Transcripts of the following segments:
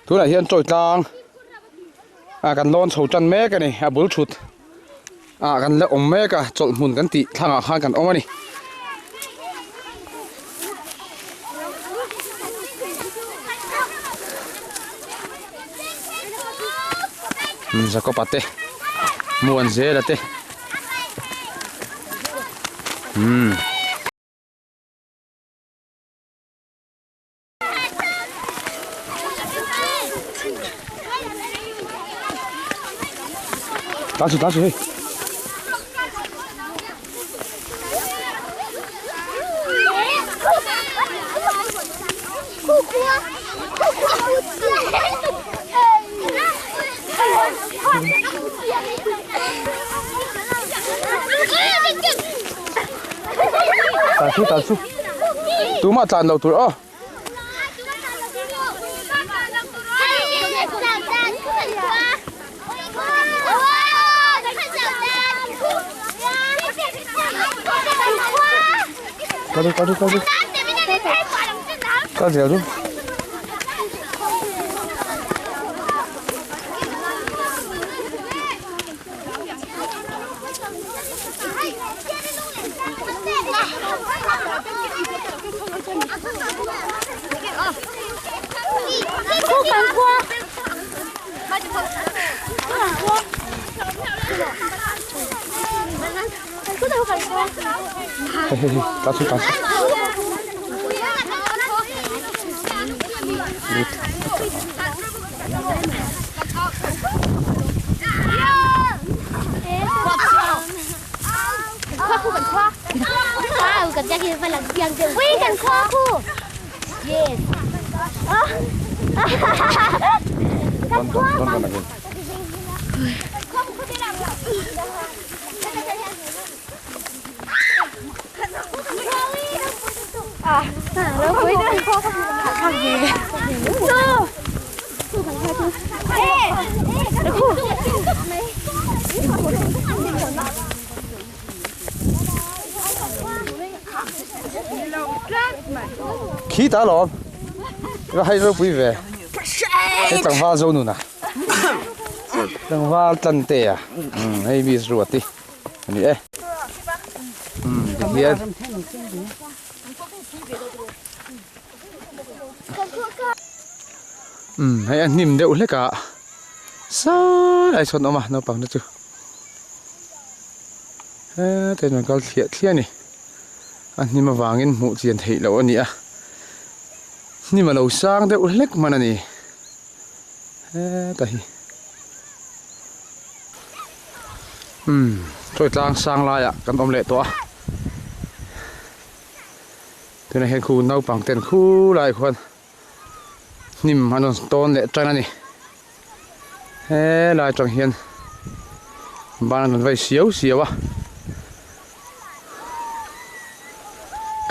Tunah hian chawi tlang ah kan lawn chho tan mek a ni a bul thut ah kan la awm mek a chawlh hmun kan tih thlangah khan kan awm a ni. Jacob-a te Muanzela te umm. Tlan suh tlan suh hei. Tlan suh tlan suh. Tumah tlan lo tur aw. Kal ru kal ru kal ru. Kal zel ru. Hei hei hei tlan suh tlan suh. Khi ta lawm va hai ropui ve hei tlangval zo nuna tlangval tlan te a hei mi ruati ani e tikhian hei a hnim deuh hlek a saii sawn a awm a naupang te chu hetlai chuan kal thliah thliah a ni a hnim avangin hmuh chian theih loh a ni a hnim a lo sang deuh hlek hman a ni heta hi. Umm chawi tlang sang laiah kan awm leh tawh a tunah hian khu naupang ten khu lai khuan hnim an rawn tawn leh tan a ni helai atang hian ban an rawn vai siau siau a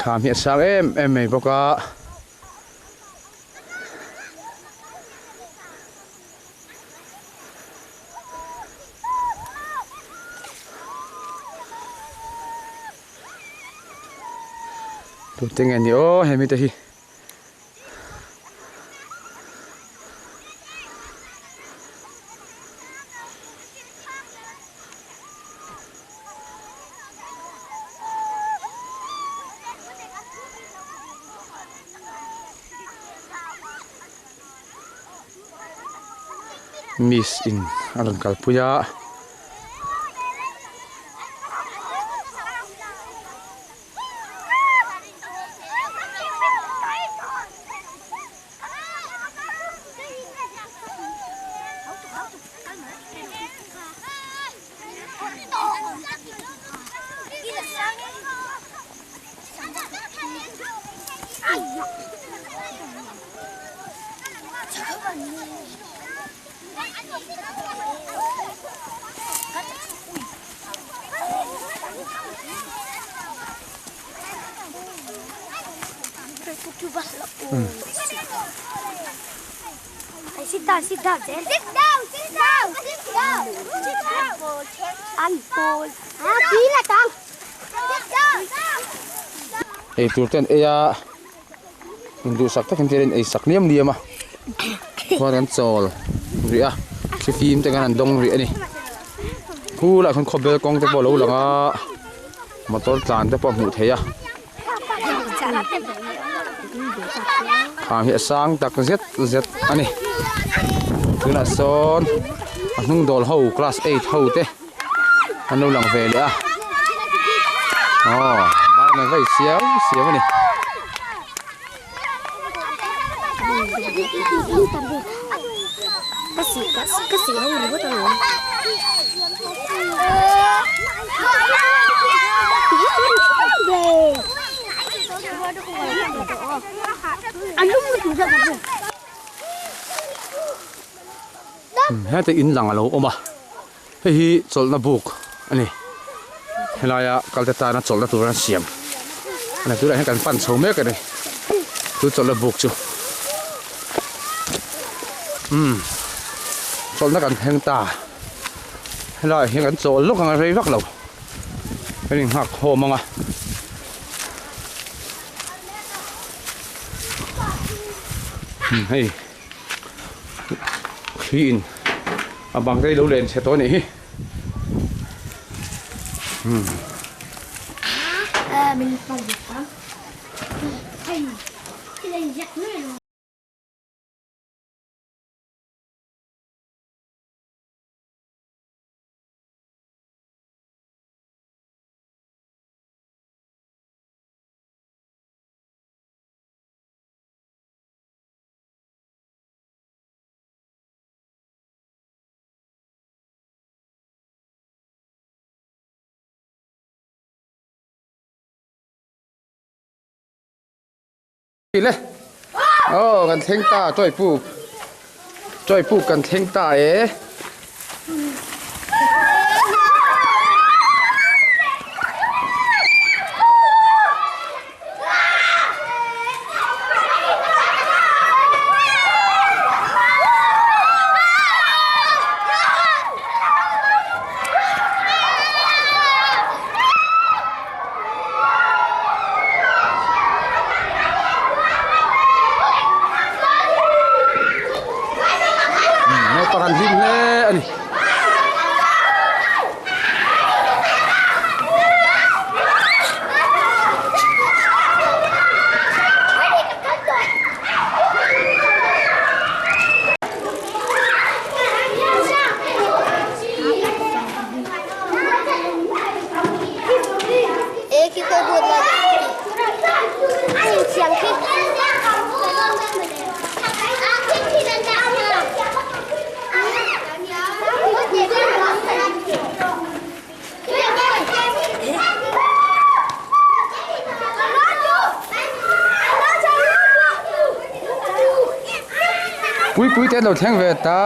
kham hi a sang em em mai bawk a. Tute nge ni aw hemi te hi Miss in a rawn kalpui a. Sit down, sit down, sit down, sit down, sit down. Eitur te an ei a induhsak takin te an ei sak liam liam a. Khuan kan chawl rih a thlifim te khan an dawng rih a ni khu lah khan khawbel kawng te pawh a lo lang a motor tlan te pawh a hmuh theih a thlam hi a sang tak zet zet a ni tunah sawn a hnung dawl ho class eight ho te an lo lang ve leh a aw ban an vai siau siau a ni. Heta in lang a lo awm a hei hi chawlhna buk a ni helaia kal te tana chawlhna tur an siam a ni tunah hian kan pan chho mek a ni chu chawlhna buk chu umm chawlhna kan thleng ta helaiah hian kan chawl lawk ang a rei vak lo kan inghak khawm ang a. Hei thli in a bang te hi lo len chhe tawh a nih hi umm. Le aw kan thleng ta chawi puk chawi puk kan thleng ta e. Naupang an hlim hle a ni. Pui pui te an lo thleng ve ta.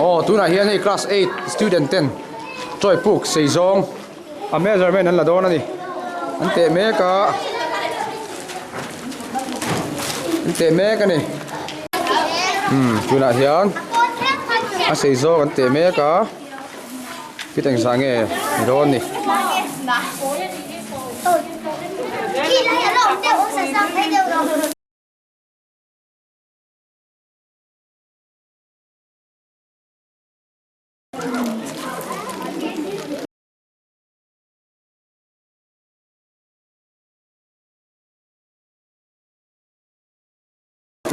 Aw tunah hian hei class eight student ten toy puk sei zawng a measurement an la dawn a ni an teh mek a an teh mek a ni umm tunah hian a sei zawng an teh mek a fit engzah nge ni dawn ni.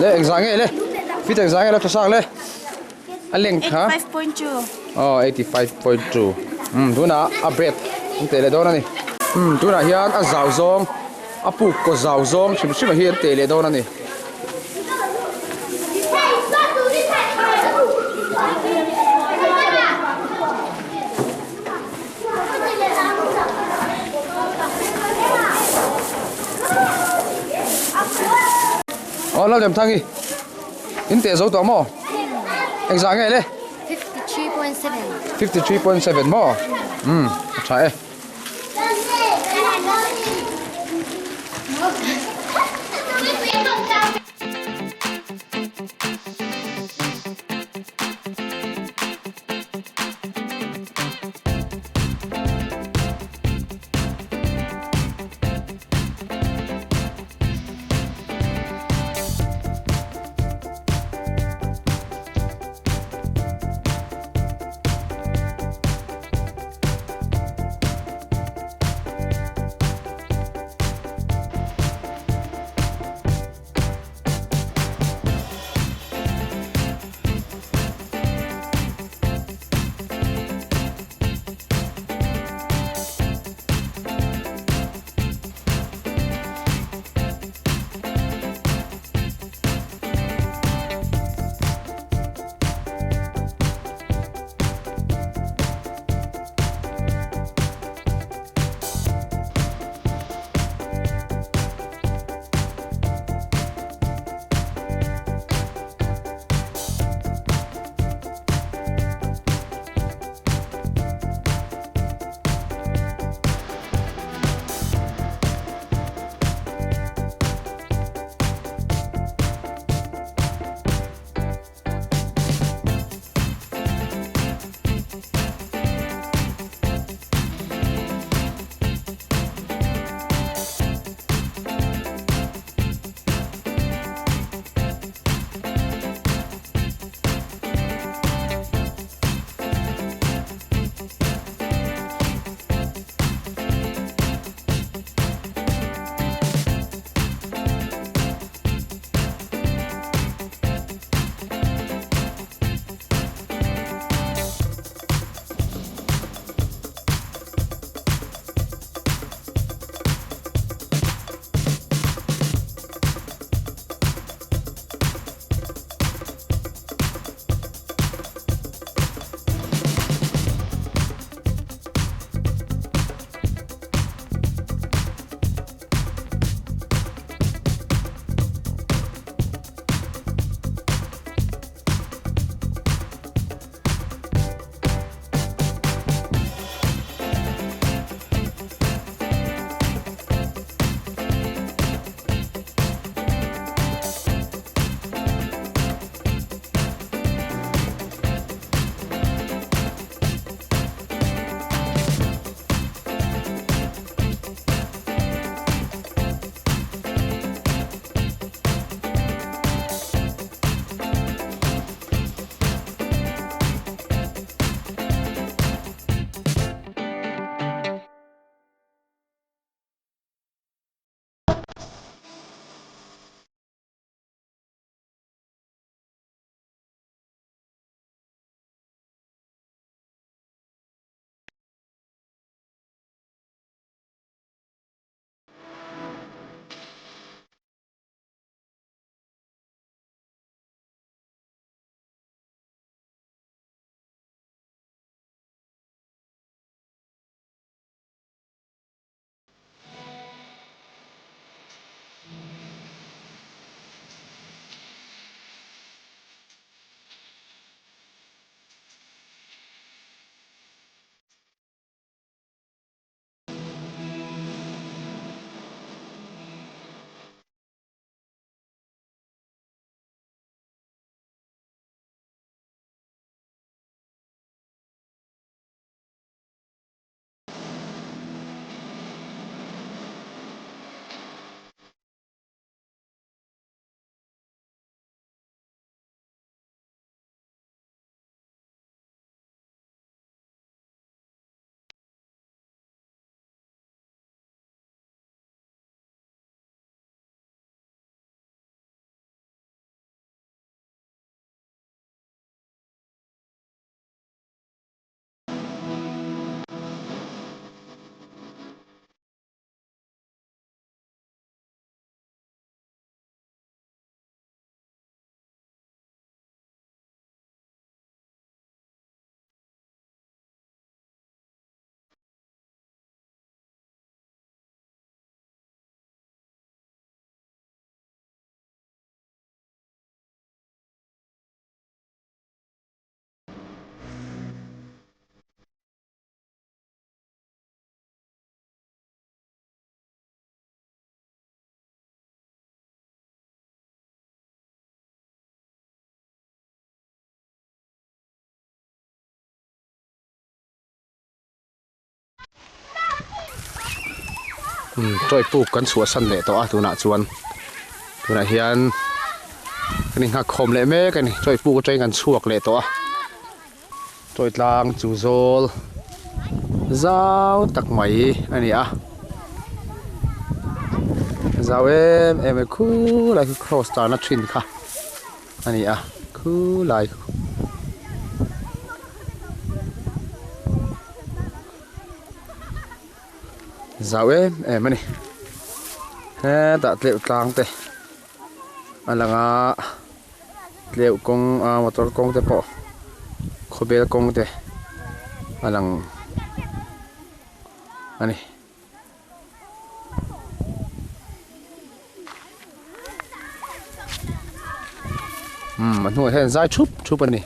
Le engzah nge le fit engzah nge lo tha sang le a length kha 85.2 oh 85.2 um tunah a breadth an teh leh dawn a ni um tunah hian a zau zawng a puk kaw zau zawng hrim hrim ah hi an teh leh dawn a ni. Aw Lalremthangi in teh zo tawh maw? Engzah nge le? 53.7 53.7 maw? Um a tha e. Umm toy puk kan chhuahsan leh tawh a tunah chuan tunah hian kan inghak khawm leh mek a ni toy puk atangin kan chhuak leh tawh a toy tlang chu zawl zau tak mai a ni a zau em em a khulai khi cross tarna thin kha a ni a khulai khu. Zau em em a ni hetah tleuh tlang te a lang a tleuh kawng a motor kawng te pawh khawbel kawng te a lang a ni. Umm a hnungah hian zai thup thup a ni.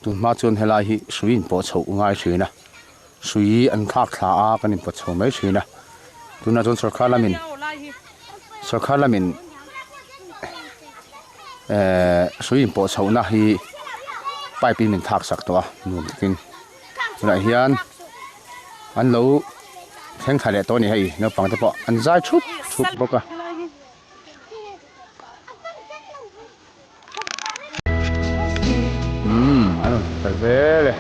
Tun hma chuan helai hi hrui in pawh chhoh ngai thin a hrui an thlak thla a kan in pawt chho mai thin a tunah chuan sawrkar lamin sawrkar lamin ehh hrui in pawh chhohna hi pipe in min thlak sak tawh a nuam takin tunah hian an lo thleng thla leh tawh a ni hei naupang te pawh an zai thup thup bawk a. Umm an rawn ta zel e.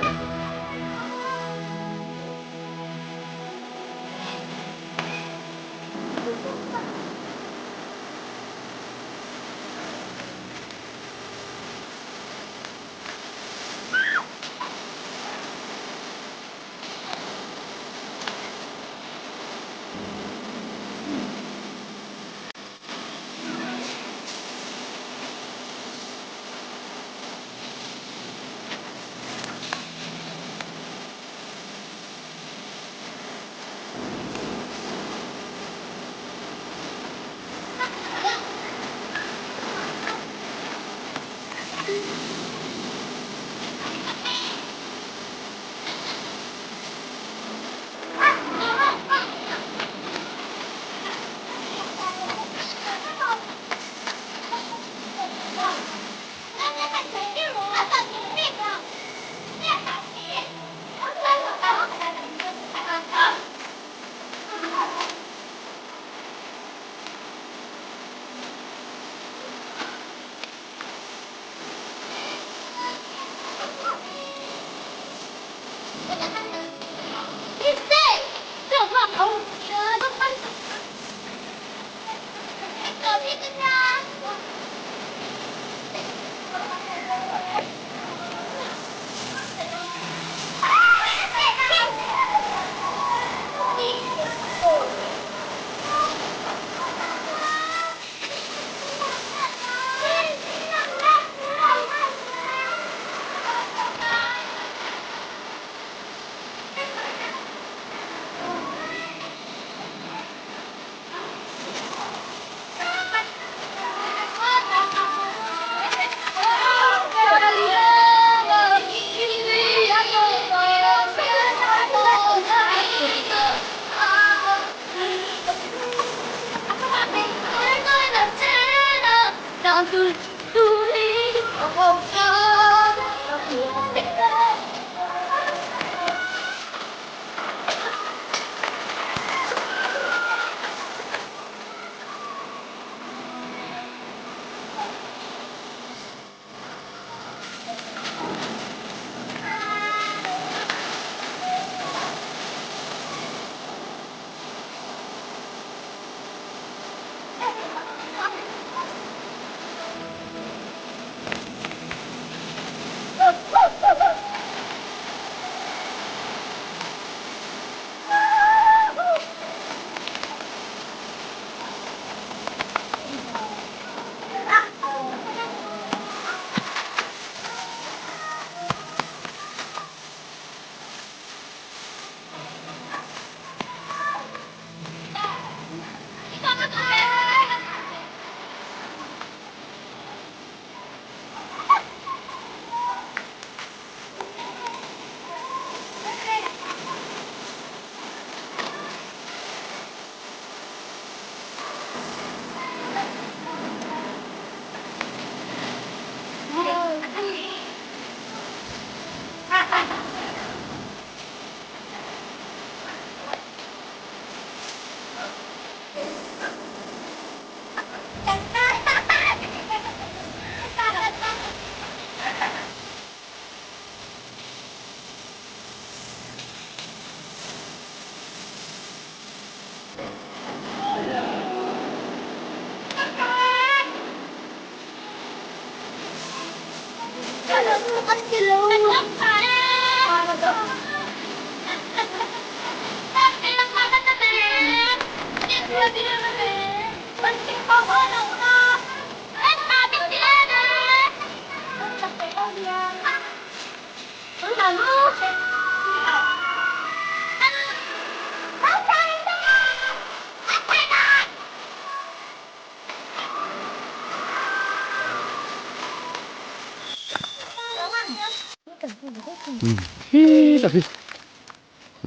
Hi tak hi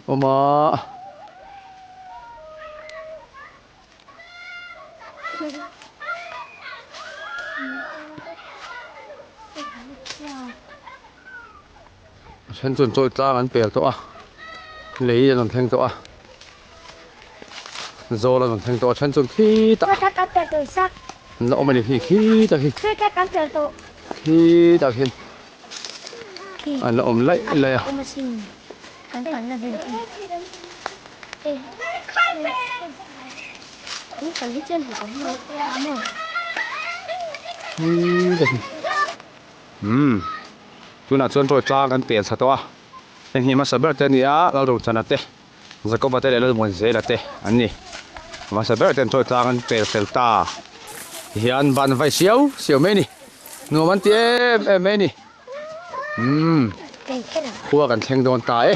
awm a. A then chuan chawi tlang an pel tawh a lei an rawn thleng tawh a zawl an rawn thleng tawh a then chuan khitah an la awm a ni khi khitah khi khitah khian an la awm laih laih a. Umm tunah chuan chawi tlang kan pel thla tawh a heng hi hmasa ber te a ni a Lalrochana te Jacoba te leh Lalmuanzela te an ni hmasa ber ten chawi tlang an pel fel ta tihian ban vai siau siau mai a ni nuam an ti em em mai a ni umm khua kan thleng dawn ta e.